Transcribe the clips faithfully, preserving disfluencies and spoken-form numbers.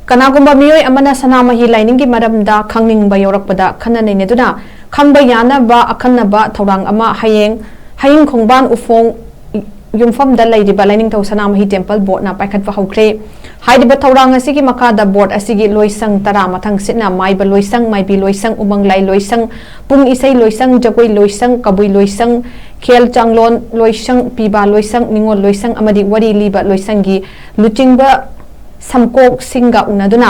ꯀꯅꯥꯒꯨꯝꯕ ꯃꯤꯑꯣꯏ ꯑꯃꯅ ꯁꯅꯥꯃꯍꯤ ꯂꯥꯏꯅꯤꯡꯒꯤ ꯃꯔꯝꯗ ꯈꯪꯅꯤꯡꯕ ꯌꯥꯎꯔꯛꯄꯗ ꯈꯟꯅ ꯅꯩꯅꯗꯨꯅ ꯈꯪꯕ ꯌꯥꯅꯕ ꯑꯈꯟꯅꯕ ꯊꯧꯔꯥꯡ ꯑꯃ ꯍꯌꯦꯡ ꯍꯌꯤꯡ ꯈꯣꯡꯕꯥꯟ ꯎꯐꯣꯡ ꯌꯨꯝꯐꯝꯗ ꯂꯩꯔꯤꯕ ꯂꯥꯏꯅꯤꯡꯊꯧ ꯁꯅꯥꯃꯍꯤ ꯇꯦꯝꯄꯜ ꯕꯣꯔꯗꯅ ꯄꯥꯏꯈꯠꯄ ꯍꯧꯈ꯭ꯔꯦ꯫ ꯍꯥꯏꯔꯤꯕ ꯊꯧꯔꯥꯡ ꯑꯁꯤꯒꯤ ꯃꯈꯥꯗ ꯕꯣꯔꯗ ꯑꯁꯤꯒꯤ ꯂꯣꯏꯁꯪ ꯇꯔꯥ ꯃꯊꯪ ꯁꯤꯠꯅ ꯃꯥꯏꯕ ꯂꯣꯏꯁꯪ, ꯃꯥꯏꯕꯤ ꯂꯣꯏꯁꯪ, ꯎꯃꯪ ꯂꯥꯏ ꯂꯣꯏꯁꯪ, ꯄꯨꯡ ꯏꯁꯩ ꯂꯣꯏꯁꯪ, ꯖꯒꯣꯏ ꯂꯣꯏꯁꯪ, ꯀꯕꯨꯏ ꯂꯣꯏꯁꯪ, ꯈꯦꯜ ꯆꯥꯡꯂꯣꯟ ꯂꯣꯏꯁꯪ, ꯄꯤꯕꯥ ꯂꯣꯏꯁꯪ, ꯅꯤꯉꯣꯜ ꯂꯣꯏꯁꯪ ꯑꯃꯗꯤ ꯋꯥꯔꯤ ꯂꯤꯕ ꯂꯣꯏꯁꯪꯒꯤ ꯂꯨꯆꯤꯡꯕ ꯁꯝꯀꯣꯛꯁꯤꯡꯒ ꯎꯅꯗꯨꯅ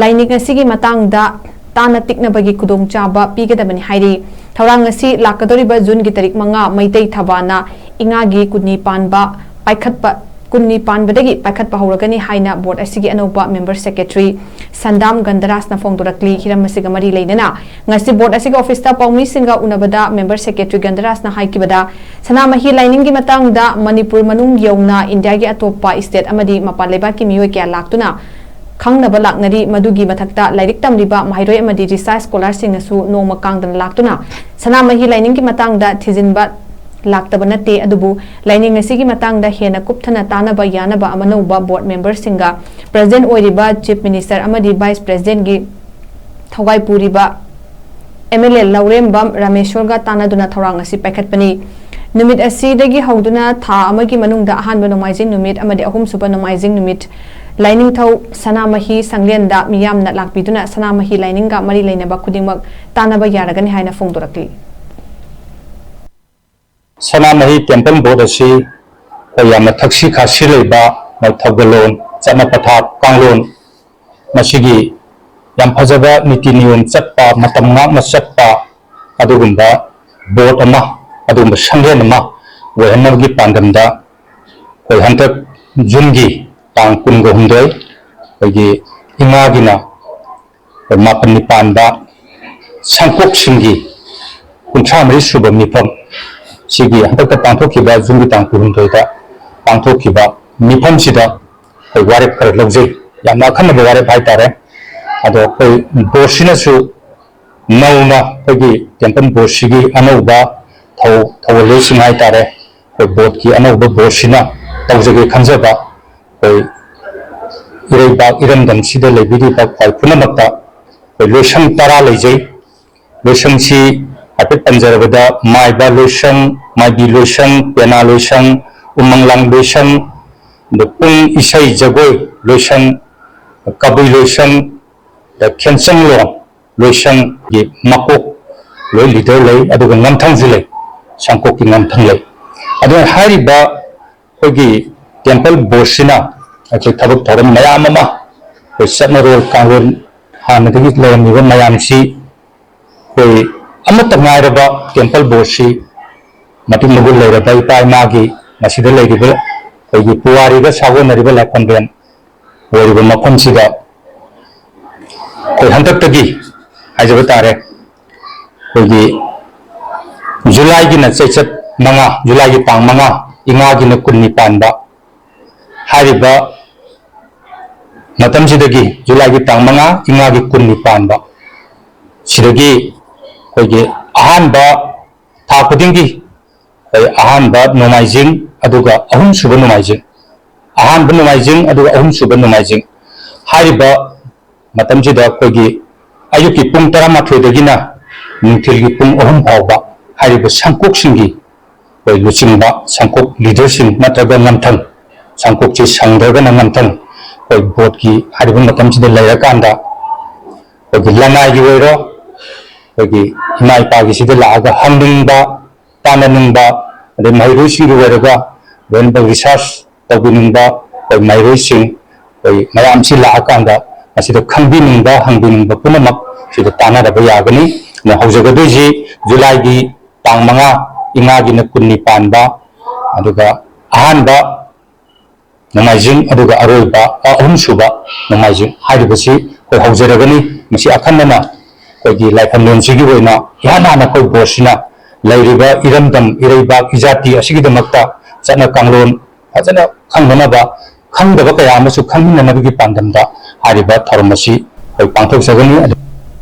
ꯂꯥꯏꯅꯤꯡ ꯑꯁꯤꯒꯤ ꯃꯇꯥꯡꯗ ꯇꯥꯅ ꯇꯤꯛꯅꯕꯒꯤ ꯈꯨꯗꯣꯡꯆꯥꯕ ꯄꯤꯒꯗꯕꯅꯤ ꯍꯥꯏꯔꯤ꯫ ꯊꯧꯔꯥꯡ ꯑꯁꯤ ꯂꯥꯛꯀꯗꯧꯔꯤꯕ ꯖꯨꯟꯒꯤ ꯇꯥꯔꯤꯛ ꯃꯉꯥ ꯃꯩꯇꯩ ꯊꯕꯥꯅ ꯏꯉꯥꯒꯤ ꯀꯨꯟꯅꯤ ꯄꯥꯟꯕ ꯄꯥꯏꯈꯠꯄ ꯀꯨꯟꯅꯤ ꯄꯥꯟꯕꯗꯒꯤ ꯄꯥꯏꯈꯠꯄ ꯍꯧꯔꯒꯅꯤ ꯍꯥꯏꯅ ꯕꯣꯔꯗ ꯑꯁꯤꯒꯤ ꯑꯅꯧꯕ ꯃꯦꯝꯕꯔ ꯁꯦꯀ꯭ꯔꯦꯇꯔꯤ ꯁꯟꯗꯥꯝ ꯒꯟꯙꯔꯥꯖꯅ ꯐꯣꯡꯗꯣꯔꯛꯂꯤ꯫ ꯍꯤꯔꯝ ꯑꯁꯤꯒ ꯃꯔꯤ ꯂꯩꯅꯅ ꯉꯁꯤ ꯕꯣꯔꯗ ꯑꯁꯤꯒꯤ ꯑꯣꯐꯤꯁꯇ ꯄꯥꯎꯃꯤꯁꯤꯡꯒ ꯎꯅꯕꯗ ꯃꯦꯝꯕꯔ ꯁꯦꯀ꯭ꯔꯦꯇꯔꯤ ꯒꯟꯙꯔꯥꯖꯅ ꯍꯥꯏꯈꯤꯕꯗ, ꯁꯅꯥꯃꯍꯤ ꯂꯥꯏꯅꯤꯡꯒꯤ ꯃꯇꯥꯡꯗ ꯃꯅꯤꯄꯨꯔ ꯃꯅꯨꯡ ꯌꯧꯅ ꯏꯟꯗꯤꯌꯥꯒꯤ ꯑꯇꯣꯞꯄ ꯁ꯭ꯇꯦꯠ ꯑꯃꯗꯤ ꯃꯄꯥꯟ ꯂꯩꯕꯥꯛꯀꯤ ꯃꯤꯑꯣꯏ ꯀꯌꯥ ꯂꯥꯛꯇꯨꯅ ꯈꯪꯅꯕ ꯂꯥꯛꯅꯔꯤ꯫ ꯃꯗꯨꯒꯤ ꯃꯊꯛꯇ ꯂꯥꯏꯔꯤꯛ ꯇꯝꯂꯤꯕ ꯃꯍꯩꯔꯣꯏ ꯑꯃꯗꯤ ꯔꯤꯁꯥꯔꯆ ꯁ꯭ꯀꯣꯂꯔꯁꯤꯡꯅꯁꯨ ꯅꯣꯡꯃ ꯀꯥꯡꯗꯅ ꯂꯥꯛꯇꯨꯅ ꯁꯅꯥꯃꯍꯤ ꯂꯥꯏꯅꯤꯡꯒꯤ ꯃꯇꯥꯡꯗ ꯊꯤꯖꯤꯟꯕ ꯂꯥꯛꯇꯕ ꯅꯠꯇꯦ, ꯑꯗꯨꯕꯨ ꯂꯥꯏꯅꯤꯡ ꯑꯁꯤꯒꯤ ꯃꯇꯥꯡꯗ ꯍꯦꯟꯅ ꯀꯨꯞꯊꯅ ꯇꯥꯅꯕ ꯌꯥꯅꯕ ꯑꯅꯧꯕ ꯕꯣꯔꯗ ꯃꯦꯝꯕꯔꯁꯤꯡꯒ ꯄ꯭ꯔꯦꯁꯤꯗꯦꯟꯠ ꯑꯣꯏꯔꯤꯕ ꯆꯤꯐ ꯃꯤꯅꯤꯁꯇꯔ ꯑꯃꯗꯤ ꯚꯥꯏꯁ ꯄ꯭ꯔꯦꯁꯤꯗꯦꯟꯠꯀꯤ ꯊꯧꯒꯥꯏ ꯄꯨꯔꯤꯕ ꯑꯦꯝ ꯑꯦꯜ ꯑꯦ ꯂꯧꯔꯦꯝꯕꯝ ꯔꯥꯃꯦꯁꯣꯔꯒ ꯇꯥꯟꯅꯗꯨꯅ ꯊꯧꯔꯥꯡ ꯑꯁꯤ ꯄꯥꯏꯈꯠꯄꯅꯤ꯫ ꯅꯨꯃꯤꯠ ꯑꯁꯤꯗꯒꯤ ꯍꯧꯗꯨꯅ ꯊꯥ ꯑꯃꯒꯤ ꯃꯅꯨꯡꯗ ꯑꯍꯥꯟꯕ ꯅꯣꯡꯃꯥꯏꯖꯤꯡ ꯅꯨꯃꯤꯠ ꯑꯃꯗꯤ ꯑꯍꯨꯝꯁꯨꯕ ꯅꯣꯡꯃꯥꯏꯖꯤꯡ ꯅꯨꯃꯤꯠ ꯂꯥꯏꯅꯤꯡꯊꯧ ꯁꯅꯥꯃꯍꯤ ꯁꯪꯂꯦꯟꯗ ꯃꯤꯌꯥꯝꯅ ꯂꯥꯛꯄꯤꯗꯨꯅ ꯁꯅꯥꯃꯍꯤ ꯂꯥꯏꯅꯤꯡꯒ ꯃꯔꯤ ꯂꯩꯅꯕ ꯈꯨꯗꯤꯡꯃꯛ ꯇꯥꯟꯅꯕ ꯌꯥꯔꯒꯅꯤ ꯍꯥꯏꯅ ꯐꯣꯡꯗꯣꯔꯛꯂꯤ꯫ ꯁꯅꯥꯃꯍꯤ ꯇꯦꯝꯄꯜ ꯕꯣꯔꯗ ꯑꯁꯤ ꯑꯩꯈꯣꯏ ꯌꯥꯝꯅ ꯊꯛꯁꯤ ꯈꯥꯁꯤ ꯂꯩꯕ, ꯃꯣꯏ ꯊꯧꯒꯜꯂꯣꯟ, ꯆꯠꯅ ꯄꯊꯥꯞ, ꯀꯥꯡꯂꯣꯟ, ꯃꯁꯤꯒꯤ ꯌꯥꯝ ꯐꯖꯕ ꯅꯤꯇꯤ ꯅꯤꯌꯣꯝ ꯆꯠꯄ, ꯃꯇꯝ ꯉꯥꯛꯅ ꯆꯠꯄ, ꯑꯗꯨꯒꯨꯝꯕ ꯕꯣꯔꯗ ꯑꯃ, ꯑꯗꯨꯒꯨꯝꯕ ꯁꯪꯂꯦꯟ ꯑꯃ ꯑꯣꯏꯍꯟꯅꯕꯒꯤ ꯄꯥꯟꯗꯝꯗ ꯑꯩꯈꯣꯏ ꯍꯟꯗꯛ ꯖꯨꯟꯒꯤ ꯇꯥꯡ ꯀꯨꯟꯒ ꯍꯨꯝꯗꯣꯏ, ꯑꯩꯈꯣꯏꯒꯤ ꯏꯃꯥꯒꯤꯅ ꯑꯩꯈꯣꯏ ꯃꯥꯄꯟꯅꯤ ꯄꯥꯟꯕ ꯁꯪꯀꯣꯛꯁꯤꯡꯒꯤ ꯀꯨꯟꯊ꯭ꯔꯥ ꯃꯔꯤ ꯁꯨꯕ ꯃꯤꯐꯝ, ꯁꯤꯒꯤ ꯍꯟꯗꯛꯇ ꯄꯥꯡꯊꯣꯛꯈꯤꯕ ꯖꯨꯟꯒꯤ ꯇꯥꯡ ꯀꯨꯟꯍꯨꯝꯗꯣꯏꯗ ꯄꯥꯡꯊꯣꯛꯈꯤꯕ ꯃꯤꯐꯝꯁꯤꯗ ꯑꯩꯈꯣꯏ ꯋꯥꯔꯦꯞ ꯈꯔ ꯂꯧꯖꯩ꯫ ꯌꯥꯝꯅ ꯑꯈꯟꯅꯕ ꯋꯥꯔꯦꯞ ꯍꯥꯏꯇꯥꯔꯦ꯫ ꯑꯗꯣ ꯑꯩꯈꯣꯏ ꯕꯣꯔꯗꯁꯤꯅꯁꯨ ꯅꯧꯅ ꯑꯩꯈꯣꯏꯒꯤ ꯇꯦꯝꯄꯜ ꯕꯣꯔꯗꯁꯤꯒꯤ ꯑꯅꯧꯕ ꯊꯧ-, ꯊꯧꯒꯜꯂꯣꯏꯁꯤꯡ ꯍꯥꯏꯇꯥꯔꯦ, ꯑꯩꯈꯣꯏ ꯕꯣꯔꯗꯀꯤ ꯑꯅꯧꯕ ꯕꯣꯔꯗꯁꯤꯅ ꯇꯧꯖꯒꯦ ꯈꯟꯖꯕ ꯑꯩꯈꯣꯏ ꯏꯔꯩꯕꯥꯛ ꯏꯔꯝꯗꯝꯁꯤꯗ ꯂꯩꯕꯤꯔꯤꯕ ꯈ꯭ꯋꯥꯏ ꯄꯨꯝꯅꯃꯛꯇ ꯑꯩꯈꯣꯏ ꯂꯣꯏꯁꯪ ꯇꯔꯥ ꯂꯩꯖꯩ꯫ ꯂꯣꯏꯁꯪꯁꯤ ꯍꯥꯏꯐꯦꯠ ꯄꯟꯖꯔꯕꯗ, ꯃꯥꯏꯕ ꯂꯣꯏꯁꯪ, ꯃꯥꯏꯕꯤ ꯂꯣꯏꯁꯪ, ꯄꯦꯅꯥ ꯂꯣꯏꯁꯪ, ꯎꯃꯪꯂꯥꯡ ꯂꯣꯏꯁꯪ, ꯑꯗ ꯄꯨꯡ ꯏꯁꯩ ꯖꯒꯣꯏ ꯂꯣꯏꯁꯪ, ꯀꯕꯨꯏ ꯂꯣꯏꯁꯪ, ꯑꯗ ꯈꯦꯟꯆꯪꯂꯣꯡ ꯂꯣꯏꯁꯪꯒꯤ ꯃꯀꯣꯛ ꯂꯣꯏ ꯂꯤꯗꯔ ꯂꯩ, ꯑꯗꯨꯒ ꯉꯝꯊꯪꯁꯨ ꯂꯩ, ꯁꯪꯀꯣꯛꯀꯤ ꯉꯝꯊꯪ ꯂꯩ꯫ ꯑꯗꯨꯅ ꯍꯥꯏꯔꯤꯕ ꯑꯩꯈꯣꯏꯒꯤ ꯇꯦꯝꯄꯜ ꯕꯣꯔꯗꯁꯤꯅ ꯑꯩꯈꯣꯏ ꯊꯕꯛ ꯊꯧꯔꯝ ꯃꯌꯥꯝ ꯑꯃ, ꯑꯩꯈꯣꯏ ꯆꯠꯅꯔꯣꯜ ꯀꯥꯡꯂꯣꯟ ꯍꯥꯟꯅꯗꯒꯤ ꯂꯩꯔꯝꯃꯤꯕ ꯃꯌꯥꯝꯁꯤ, ꯑꯩꯈꯣꯏ ꯑꯃꯠꯇ ꯉꯥꯏꯔꯕ ꯇꯦꯝꯄꯜ ꯕꯣꯔꯗꯁꯤ, ꯃꯇꯤꯛ ꯃꯒꯨꯟ ꯂꯩꯔꯕ ꯏꯄꯥ ꯏꯃꯥꯒꯤ ꯃꯁꯤꯗ ꯂꯩꯔꯤꯕ ꯑꯩꯈꯣꯏꯒꯤ ꯄꯨꯋꯥꯔꯤꯒ ꯁꯥꯒꯣꯟꯅꯔꯤꯕ ꯂꯥꯏꯐꯝꯂꯦꯟ ꯑꯣꯏꯔꯤꯕ ꯃꯐꯝꯁꯤꯗ ꯑꯩꯈꯣꯏ ꯍꯟꯗꯛꯇꯒꯤ ꯍꯥꯏꯖꯕ ꯇꯥꯔꯦ, ꯑꯩꯈꯣꯏꯒꯤ ꯖꯨꯂꯥꯏꯒꯤꯅ ꯆꯩꯆꯠ ꯃꯉꯥ, ꯖꯨꯂꯥꯏꯒꯤ ꯇꯥꯡ ꯃꯉꯥ, ꯏꯉꯥꯒꯤꯅ ꯀꯨꯟꯅꯤ ꯄꯥꯟꯕ, ꯍꯥꯏꯔꯤꯕ ꯃꯇꯝꯁꯤꯗꯒꯤ, ꯖꯨꯂꯥꯏꯒꯤ ꯇꯥꯡ ꯃꯉꯥ, ꯏꯉꯥꯒꯤ ꯀꯨꯟꯅꯤ ꯄꯥꯟꯕ, ꯁꯤꯗꯒꯤ ꯑꯩꯈꯣꯏꯒꯤ ꯑꯍꯥꯟꯕ ꯊꯥ ꯈꯨꯗꯤꯡꯒꯤ ꯑꯩꯈꯣꯏ ꯑꯍꯥꯟꯕ ꯅꯣꯡꯃꯥꯏꯖꯤꯡ, ꯑꯗꯨꯒ ꯑꯍꯨꯝꯁꯨꯕ ꯅꯣꯡꯃꯥꯏꯖꯤꯡ, ꯑꯍꯥꯟꯕ ꯅꯣꯡꯃꯥꯏꯖꯤꯡ, ꯑꯗꯨꯒ ꯑꯍꯨꯝꯁꯨꯕ ꯅꯣꯡꯃꯥꯏꯖꯤꯡ, ꯍꯥꯏꯔꯤꯕ ꯃꯇꯝꯁꯤꯗ ꯑꯩꯈꯣꯏꯒꯤ ꯑꯌꯨꯛꯀꯤ ꯄꯨꯡ ꯇꯔꯥꯃꯥꯊꯣꯏꯗꯒꯤꯅ ꯅꯨꯡꯊꯤꯜꯒꯤ ꯄꯨꯡ ꯑꯍꯨꯝ ꯐꯥꯎꯕ ꯍꯥꯏꯔꯤꯕ ꯁꯪꯀꯣꯛꯁꯤꯡꯒꯤ ꯑꯩꯈꯣꯏ ꯂꯨꯆꯤꯡꯕ, ꯁꯪꯀꯣꯛ ꯂꯤꯗꯔꯁꯤꯡ ꯅꯠꯇ꯭ꯔꯒ ꯉꯝꯊꯪ, ꯁꯪꯀꯣꯛꯁꯤ ꯁꯪꯗ꯭ꯔꯒꯅ ꯉꯝꯊꯪ, ꯑꯩꯈꯣꯏ ꯕꯣꯔꯗꯀꯤ ꯍꯥꯏꯔꯤꯕ ꯃꯇꯝꯁꯤꯗ ꯂꯩꯔꯀꯥꯟꯗ ꯑꯩꯈꯣꯏꯒꯤ ꯂꯅꯥꯏꯒꯤ ꯑꯣꯏꯔꯣ, ꯑꯩꯈꯣꯏꯒꯤ ꯏꯃꯥ ꯏꯄꯥꯒꯤꯁꯤꯗ ꯂꯥꯛꯑꯒ ꯍꯪꯅꯤꯡꯕ, ꯇꯥꯟꯅꯅꯤꯡꯕ, ꯑꯗꯩ ꯃꯍꯩꯔꯣꯏꯁꯤꯡꯒꯤ ꯑꯣꯏꯔꯒ ꯂꯣꯏꯅꯃꯛ ꯔꯤꯁꯥꯔꯁ ꯇꯧꯕꯤꯅꯤꯡꯕ ꯑꯩꯈꯣꯏ ꯃꯍꯩꯔꯣꯏꯁꯤꯡ, ꯑꯩꯈꯣꯏ ꯃꯌꯥꯝꯁꯤ ꯂꯥꯛꯑꯀꯥꯟꯗ ꯃꯁꯤꯗ ꯈꯪꯕꯤꯅꯤꯡꯕ, ꯍꯪꯕꯤꯅꯤꯡꯕ ꯄꯨꯝꯅꯃꯛ ꯁꯤꯗ ꯇꯥꯟꯅꯔꯕ ꯌꯥꯒꯅꯤ꯫ ꯑꯗꯨꯅ ꯍꯧꯖꯒꯗꯣꯏꯁꯤ ꯖꯨꯂꯥꯏꯒꯤ ꯇꯥꯡ ꯃꯉꯥ, ꯏꯉꯥꯒꯤꯅ ꯀꯨꯟꯅꯤ ꯄꯥꯟꯕ, ꯑꯗꯨꯒ ꯑꯍꯥꯟꯕ ꯅꯣꯡꯃꯥꯏꯖꯤꯡ, ꯑꯗꯨꯒ ꯑꯔꯣꯏꯕ, ꯑ, ꯑꯍꯨꯝꯁꯨꯕ ꯅꯣꯡꯃꯥꯏꯖꯤꯡ ꯍꯥꯏꯔꯤꯕꯁꯤ ꯑꯩꯈꯣꯏ ꯍꯧꯖꯔꯒꯅꯤ꯫ ꯃꯁꯤ ꯑꯈꯟꯅꯅ ꯑꯩꯈꯣꯏꯒꯤ ꯂꯥꯏꯐꯝꯂꯦꯟꯁꯤꯒꯤ ꯑꯣꯏꯅ ꯏꯍꯥꯟ ꯍꯥꯟꯅ ꯑꯩꯈꯣꯏ ꯕꯣꯔꯗꯁꯤꯅ ꯂꯩꯔꯤꯕ ꯏꯔꯝꯗꯝ, ꯏꯔꯩꯕꯥꯛ, ꯏꯖꯥꯇꯤ ꯑꯁꯤꯒꯤꯗꯃꯛꯇ ꯆꯠꯅ ꯀꯥꯡꯂꯣꯟ ꯐꯖꯅ ꯈꯪꯅꯅꯕ, ꯈꯪꯗꯕ ꯀꯌꯥ ꯑꯃꯁꯨ ꯈꯪꯃꯤꯟꯅꯅꯕꯒꯤ ꯄꯥꯟꯗꯝꯗ ꯍꯥꯏꯔꯤꯕ ꯊꯧꯔꯝ ꯑꯁꯤ ꯑꯩꯈꯣꯏ ꯄꯥꯡꯊꯣꯛꯆꯒꯅꯤ꯫